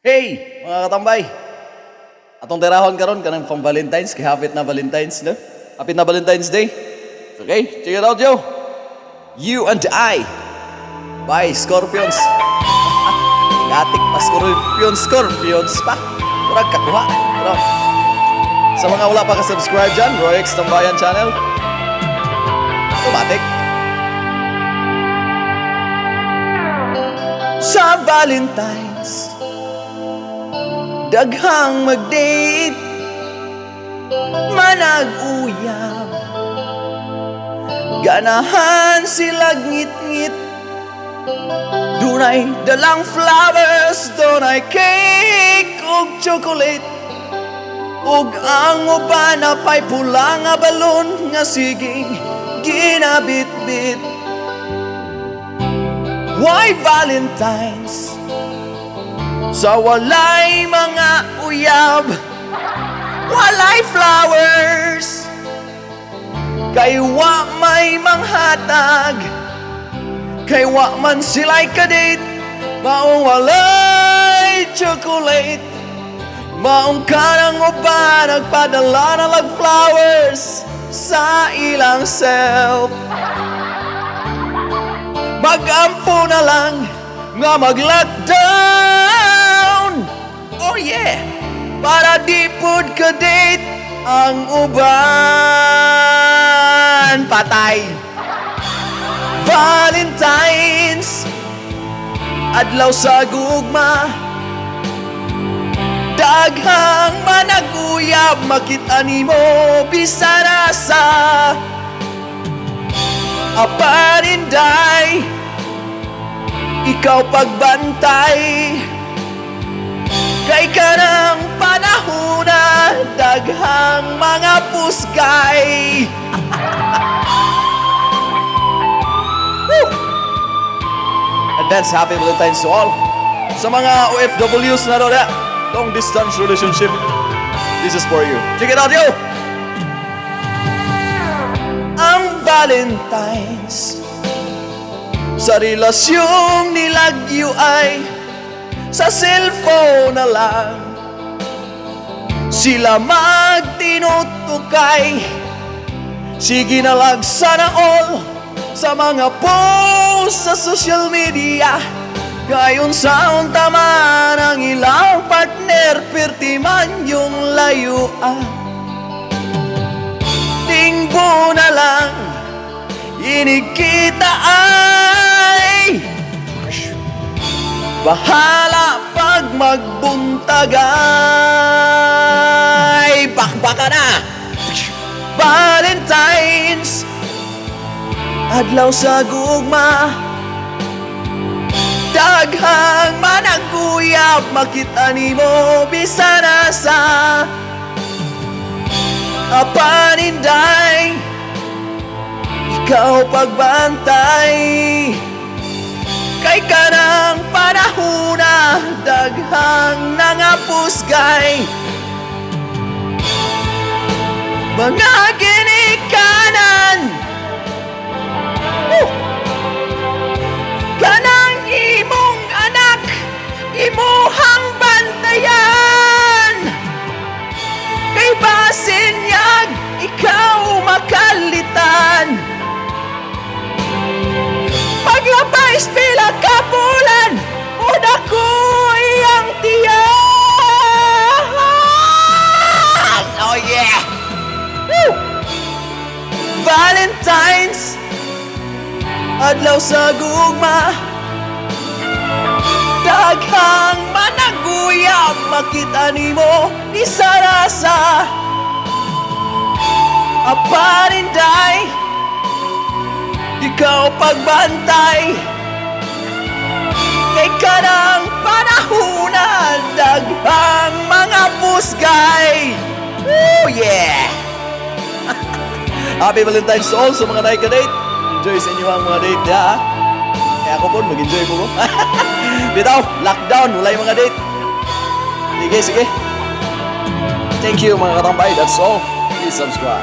Hey, mga katambay. Atong tirahon karon kanang pang Valentine's kay hapit na Valentine's, no? Hapit na Valentine's Day. Okay, check it out, yo. "You and I" by Scorpions. Gatik pa Scorpions, Scorpions pa. Murag kakuha. Pero sa mga wala pa ka-subscribe dyan, Royx Tambayan Channel. Automatic. Sa Valentine's, daghang mag-date, manag-uyab, ganahan sila ngit-ngit. Dunay dalang flowers, dunay cake ug chocolate, ug ang uban na pa'y pula nga balon nga siging ginabitbit. Why Valentine's sa walay mga uyab, walay flowers, kay wa may manghatag, kay wa man sila'y kadate, maong walay chocolate, maong kanang uban nagpadala na lag flowers sa ilang self. Magampo na lang nga mag-lockdown. Oh yeah! Para di pud ka-date ang uban. Patay! Valentine's, adlaw sa gugma. Daghang managuyab, makita nimo bisan asa. Apan inday, ikaw pagbantay, kay kanang panahona daghang mga pusgay. Woo! Advance Happy Valentine's to all. Sa mga OFWs na doon, long distance relationship, this is for you. Check it out, yo! Ang Valentine's sa relasyong nilagyo ay sa cellphone na lang sila magtinutukay. Sige na lang, sana all sa mga post sa social media. Gayon sa unta man ang ilang partner, perti man yung layuan. Tingbo na lang, inikita ay bahala pag magbuntagay. Bakbaka na! Valentine's, adlaw sa gugma. Daghang managuyab, makita nimo bisan asa. Apan inday, ikaw pagbantay, kay kanang panahona daghang nangapusgay. Mga ginikanan. Woo! Kanang imong anak, imuhang bantayan, kay basin yag ikaw makalitan. Paglabay pila ka bulan, una ko iyang tiyan. Oh yeah! Woo! Valentine's, adlaw sa gugma. Daghang managuyab, makita nimo bisan asa. Apan inday, ikaw pagbantay, kay kanang panahona daghang mga pusgay. Oh yeah! Happy Valentine's to all sa mga naika-date. Enjoy sa inyo ang mga date, ya. Kaya ako po, mag-enjoy po ko. Bitaw, lockdown, wala yung mga date. Sige, sige. Thank you, mga katambay. That's all. Please subscribe.